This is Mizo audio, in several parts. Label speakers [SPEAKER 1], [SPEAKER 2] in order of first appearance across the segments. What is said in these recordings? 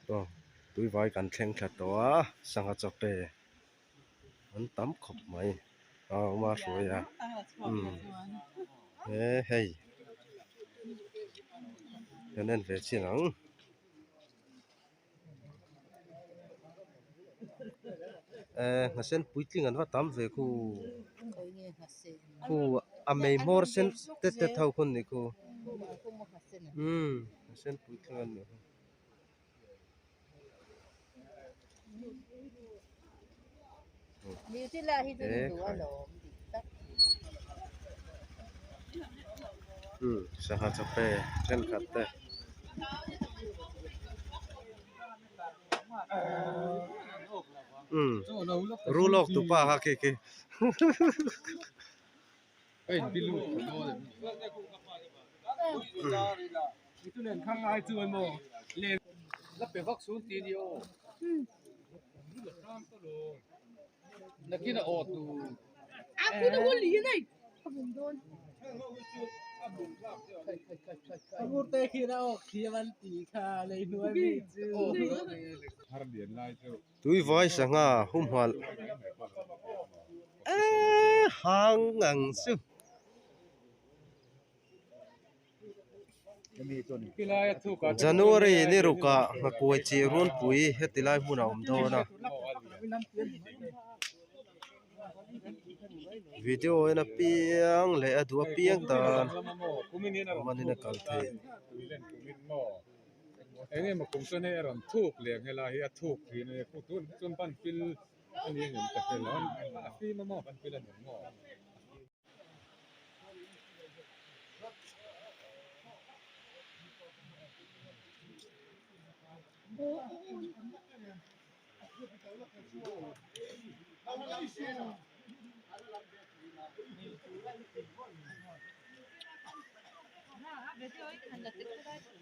[SPEAKER 1] Aw tuivai kan thleng thla tawh a sangha chaw pe an tam khawp mai a awm a hruai a umm he hei kan en ve chin ang. Eh nghasen puitling an va tam ve khu khu a mei hmawr sen tet tet ho khu an nih khu umm nghasen puitling an nih khu. Umm sangha chaw pe thenkhat te. Umm rul awk tu pa kha khi khi Tuivai sangha humhalh eee hang ang chu. January ni rukah nghakuai chi runpui heti lai hmun a awm dawn a. Video en apiang leh a duh apiang tan manin a kal theih.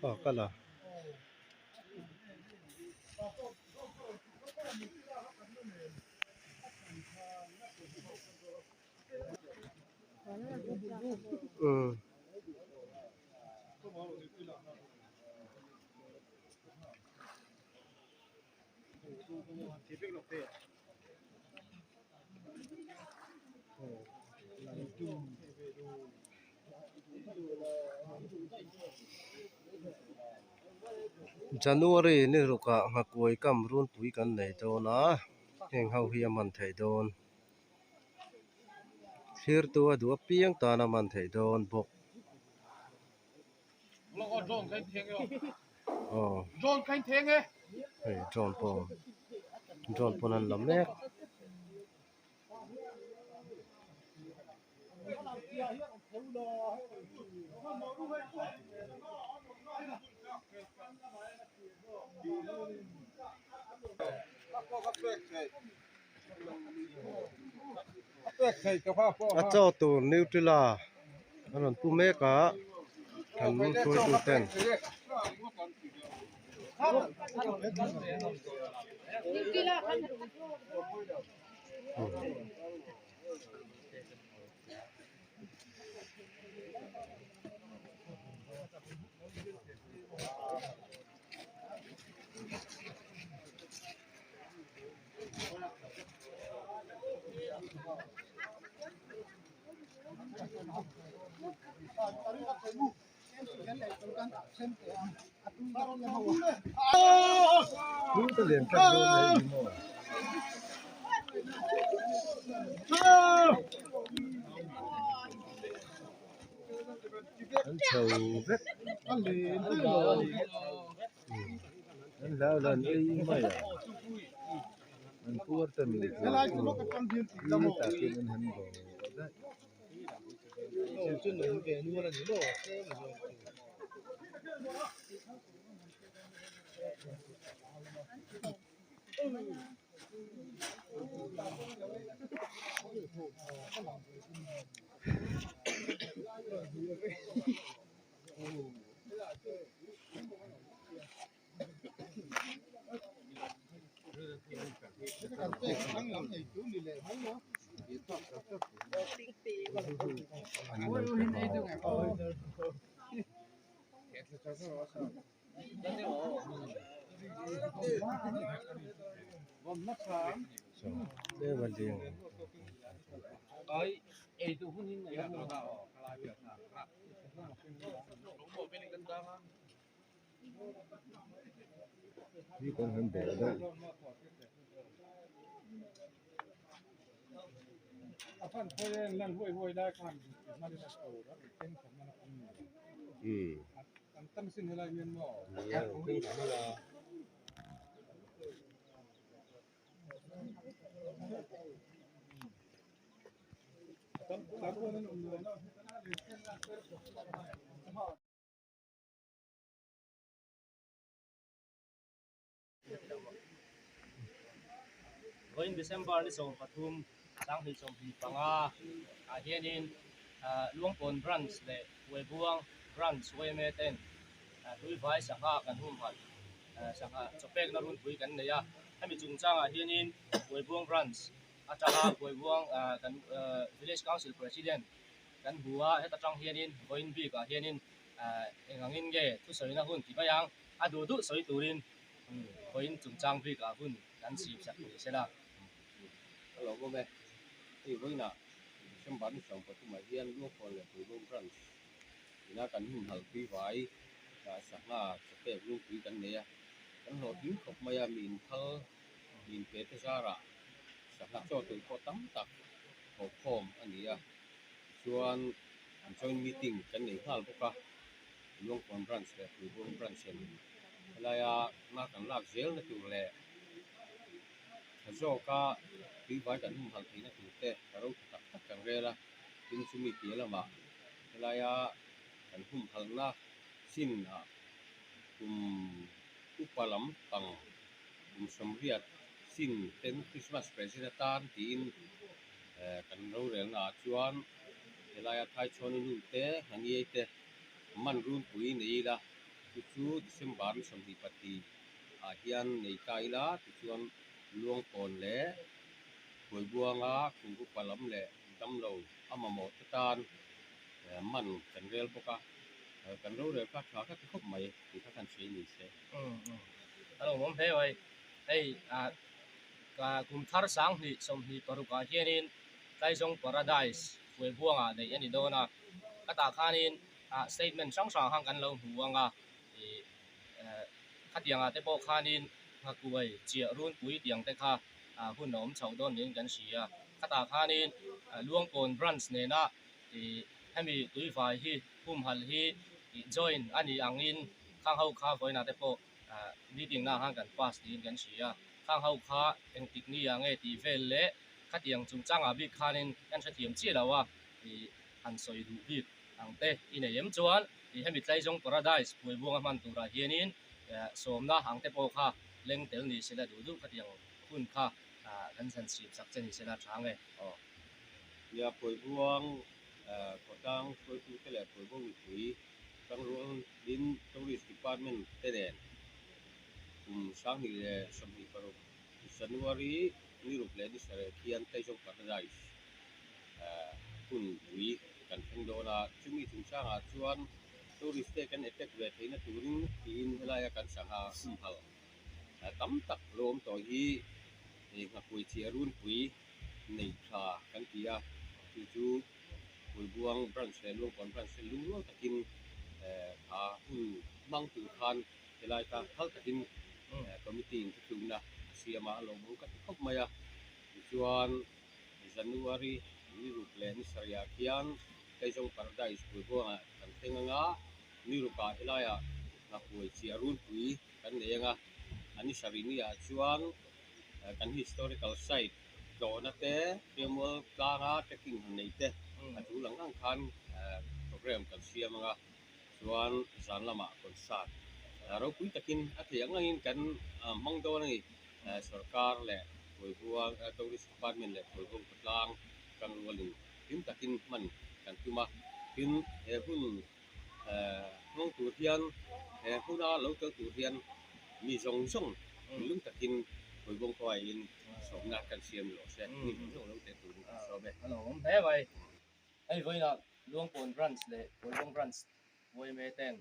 [SPEAKER 1] Aw kal a. Umm. January ni rukah nghakuai kam runpui kan nei dawn a heng ho hi a man theih dawn. Thirtu a duh apiang tan a man theih dawn bawk. Aw hei drone pawh drone pawn an la mek. A chaw tur Nutella a rawn pu mek a kan hruaitu ten. An chho vek an hlau lo an ei mai a an puar ta ni chu tah khian an han bo daih. Chaw tlem a ding hi kan han bawh deuh.
[SPEAKER 2] Vawiin December ni 13 2025 ah hianin Luangpawn Branch leh Huaibuang Branch yma ten Tuivai sangha kan humhalh sangha chawpekna runpui kan nei a. Hemi chungchangah hianin Huaibuang Branch atanga Huaibuang kan Village Council President kan hmu a, heta tang hianin vawiin bikah hianin eng angin nge thusawina hun ti mai ang a duh duh sawi turin vawiin chungchang bikah hun kan sip sak ni sela.
[SPEAKER 3] Ka lo awm e, hei vawiinah December ni 13 ah hian Luangpawn leh Tuibawm Branch ina kan humhalh tuivai sangha chawpek lungpui kan nei a, kan hlawhtling khawp mai a, mi inphal mi inpe te zarah sangha chaw tur pawh tam tak thawhkhawm a ni a. Tichuan joint meeting kan nei nghal bawk a, Luangpawn branch leh Tuibawm branch in helaia hma kan lak zelna tur leh tha zawka tuivai kan humhalh theihna tur te ka ro tha tak tak kan rel a, tin chumi piah lamah helaia kan humhalhna chin ah kum upa lam pang kum 80 chin ten Christmas present atan tiin Kan rorelna ah chuan helaia Thaichhawna nu te, Hnangiai te man runpui nei ila, chu chu December ni 22 ah hian nei ta ila, tichuan Luangpawn leh Phuaibuanga kum upa lam leh damlo a mamawh te tan man kan rel bawk a, kan rorel kha tha ka ti khawp mai tih kha kan sawi ni se.
[SPEAKER 2] A lo awm hle mai. Hei kum thar 2026 ah hianin Tlaizawng Paradise Huaibuangah neih a ni dawn a, khatah khanin statement hrang hrang khan kan lo hmu ang a, ih khatiangah te pawh khanin Nghakuai chiah runpui tiang te kha hun a awm chhoh dawn niin kan hria. Khatah khanin Luangpawn Branch nena ih hemi tuivai hi humhalh hi join a nih angin khang ho kha vawiinah te pawh meeting na khan kan pass tiin kan hria a, khang ho kha engtik ni ah nge tih vel leh khatiang chungchangah bik khanin kan hrethiam chiah lo a, ih han sawi duh bik ang te i nei em chuan ih hemi Tlaizawng Paradise Phuaibuanga hman turah hianin sawmna ang te pawh kha leng tel ni sela duh duh khatiang hun kha kan zan sip sak che ni sela tha nge
[SPEAKER 3] aw. Nia Phuaibuang khawtlang hruaitute leh Phuaibuang mipui Tangrualin Tourist Department te nen kum 2026 January 6 leh 7 khian Tlaizawng Paradise hun pui kan thleng dawn a, chumi chungchangah chuan tourist te kan attract ve theihna turin tiin helaia kan sangha humhalh tam tak lo awm tawh hi Nghakuai Chiah Runpui nei tha kan ti a, chu chu Phuibuang branch leh Luangpawn branch te lungrual takin kha hun hmang tur khan helai kha phal takin committee in thuthlukna a siam a, a lawmawm ka ti khawp mai a. Tichuan January 6 leh 7 ah khian Tlaizawng Paradise Phuibuangah kan thleng ang a, ni rukah helaiah Nghakuai Chiah Runpui kan nei ang a, a ni sarih ni ah chuan kan historical site tlawhna te, Hriamual tlanga trekking han nei te a tul ang ang khan program kan siam ang a, chuan zan lamah concert ropui takin a thei ang angin kan hmang dawn a ni. Sorkar leh Phuaibuang Tourist Department leh Phuaibuang khawtlang tangrualin hlim takin hman kan tum a, tin he hun hmang tur hian he hmuna lo tel tur hian mi zawng zawng thinlung takin Phuaibuang khawaiin sawmna kan siam lo se mi zawng zawng lo tel turin kan sawm e.
[SPEAKER 2] A lo awm hle mai. Hei vawiinah Luangpawn Branch leh Phuaibuang Branch yma ten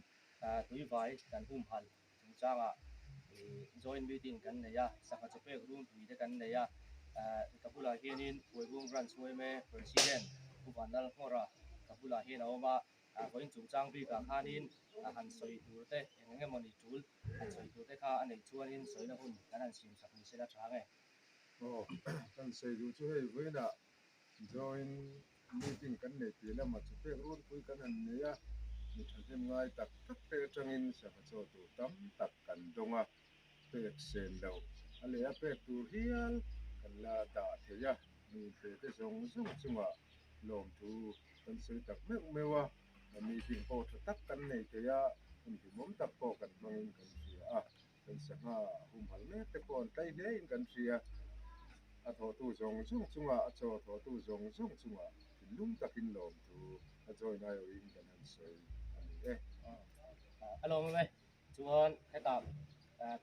[SPEAKER 2] tuivai kan humhalh chungchangah. Joint meeting kan nei a, sangha chawpek runpui te kan nei a, ka bulah hianin Huaibung Branch yma President Pu Vanlal Nghawra ka bulah hian a awm a, vawiin chungchang bikah khanin han sawi tur te eng eng emawni tul han sawi tur te kha a neih chuanin sawina hun kan han siam sak ni sela tha nge.
[SPEAKER 4] Aw, kan sawi duh chu hei vawiinah Joint meeting kan nei tih lamah chu pek runpui kan han nei a, mi thahnem ngai tak tak te atangin sangha chaw tur tam tak kan dawng a, pek sen lo a leh a pek tur hial kan la dah thei a, mi inpe te zawng zawng chungah lawmthu kan sawi tak meuh meuh a, meeting pawh tha tak kan nei thei a, hun hlimawm tak pawh kan hmangin kan hria a. Kan sangha humhalh mek te pawh an tlai hle in kan hria. A thawhtu zawng zawng chungah, a chaw thawhtu zawng zawng chungah thinlung takin lawmthu a join aiawhin kan han sawi a ni e.
[SPEAKER 2] A lawm e. Chuan hetah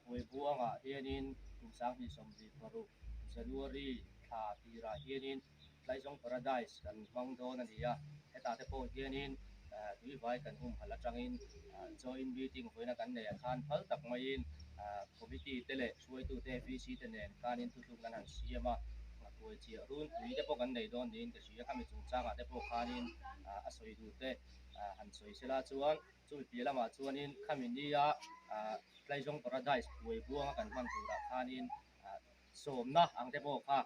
[SPEAKER 2] Puaibuangah hianin kum 2026 January thla tirah hianin Tlaizawng Paradise kan hmang dawn a ni a. Hetah te pawh hianin tuivai kan humhalh atangin joint meeting vawiina kan neih ah khan phal tak maiin committee te leh hruaitute VC te nen khanin thuthluk an han siam a, nghakuai chiah runpui te pawh kan nei dawn niin ka hria. Khami chungchangah te pawh khanin a sawi duh te han sawi sela chuan chumi piah lamah chuanin khami nia Tlaizawng Paradise puai buanga kan hman turah khanin Sawmna ang te pawh kha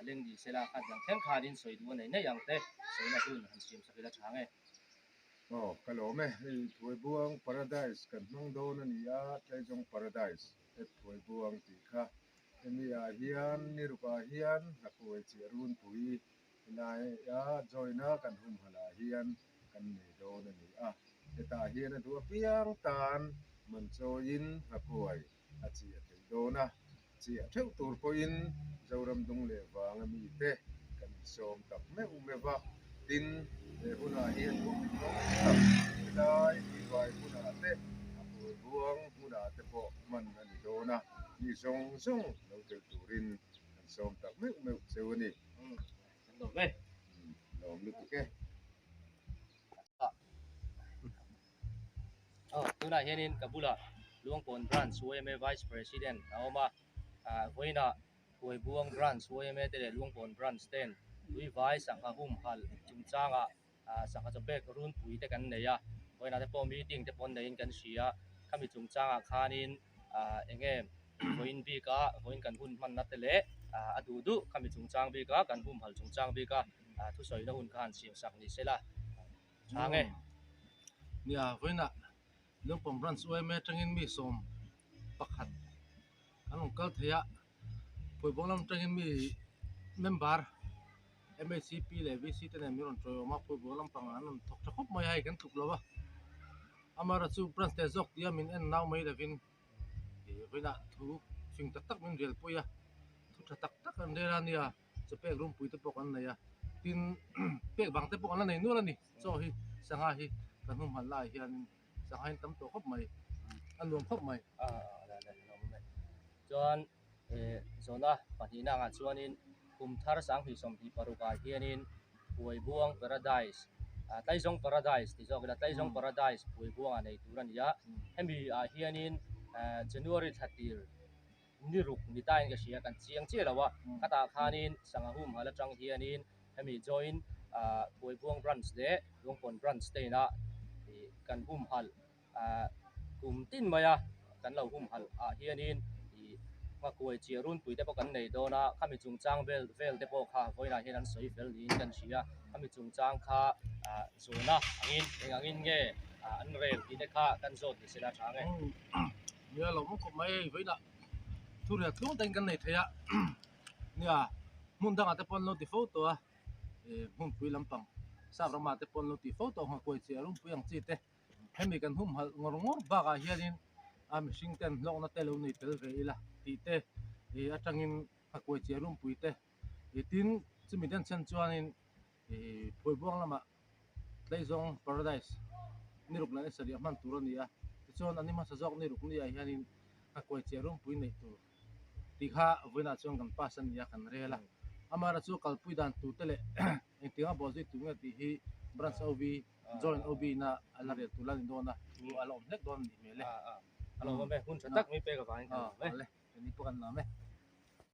[SPEAKER 2] leng ni sela kha dang thleng khanin sawi duh a nei nei ang te sawina hun han siam sak ila tha nge.
[SPEAKER 4] Aw ka lawm e, hei Thuaibuang Paradise kan hmang dawn a ni a, Tlaizawng Paradise at Thuaibuang tih kha hemi ah hian ni rukah hian Hlakuai chiah runpui helaia join a kan humhalh ah hian kan nei dawn a ni a, hetah hian a duh apiang tan man chawiin Hlakuai a chiah thei dawn a, chiah theuh tur pawhin Zoram dung leh vanga mite kan insawm tak meuh meuh a, tin he hunah hian hun rawng tak helai tuivai hmunah te a pawi buang hmunah te pawh hman a ni dawn a, mi zawng zawng lo tel turin kan sawm tak meuh meuh cheu a ni.
[SPEAKER 2] Lawm e.
[SPEAKER 4] Lawm lutuk e.
[SPEAKER 2] Aw tunah hianin ka bulah Luangpawn Branch yma Vice President a awm a, ah vawiinah Huaibuang Branch yma te leh Luangpawn Branch ten Tuivai sangha humhalh chungchangah ah sangha chawpek runpui te kan nei a, vawiinah te pawh meeting te pawh an neiin kan hria, khami chungchangah khanin ah eng nge vawiin bika vawiin kan hun hmanna te leh ah a duh duh khami chungchang bika kan humhalh chungchang bika ah thusawina hun kha han siam sak ni sela. Tha nge?
[SPEAKER 5] Nia, vawiinah Lungpawm Branch yma atangin mi 11 an rawn kal thei a, Phuaibawng lam atangin mi member MHCP leh VC te nen min rawn tawiawm a, Phuaibawng lampangah an rawn thawk tha khawp mai a, hei kan tluk lo a, amaherawhchu branch te zawk tia min en nau mai lovin ih vawiinah thu fing tak tak min rialpui a, thu tha tak tak an rel a nia. Chaw pek runpui te pawh kan nei a, tin pek bang te pawh kan la nei nual a ni. Chaw hi sangha hi kan hmu hman lai hianin sangha hi an tam tawh khawp mai, a nuam khawp mai.
[SPEAKER 2] Chuan zawhna pahnihna angah chuanin kum thar 2026 ah hianin Puaibuang Paradise, Tlaizawng Paradise ti zawk ila Tlaizawng Paradise Puaibuangah nei tur a ni a, hemi ah hianin January thla tir Ni ruk ni tain ka hria, kan chiang chiah lo a, khatah khanin Sangha humhal atang hianin hemi join Phuaibuang branch leh Lungpawn branch te ina kan humhal kum tin maia kan lo humhal ah hianin nghakuai chiah runpui te pawh kan nei dawn a, khami chungchang vel vel te pawh kha vawiinah hian an sawi fel niin kan hria, khami chungchang kha zawhna angin eng angin nge an rel tih te kha kan zawt ni sela tha nge.
[SPEAKER 5] Nia lo awm khawp mai hei vawiinah thu riat tluang takin kan nei thei a nia hmun dangah te pawh an lo ti fo tawh a ih hmunpui lampang sap ramah te pawh an lo ti fo tawh ang kuai chiah rungpui ang chi te hemi kan humhalh ngawr ngawr bakah hianin a mihring ten hlawkna te lo nei tel ve ila tih te ih atangin a kuai chiah rungpui te ih tin chumi den chhan chuanin ih phuaibuang lamah Tlaizawng Paradise ni ruk leh ni sarih a hman tur a ni a, tichuan an ni hmasa zawk ni ruk ni ah hianin ka kuai chiah rungpui neih tur tih kha vawiinah chuan kan pass a ni a, kan rel a. Amaherawhchu chu kalpui dan tur te leh engtianga bawhzui tur nge tih hi Branch OB, Joint OB ina a la rel tur la ni dawn a, thu a la awm hlek dawn a nih hmel e.
[SPEAKER 2] A lawmawm e, hun tha tak mi pek avangin kan lawm e.
[SPEAKER 5] Awle, keini pawh kan lawm e.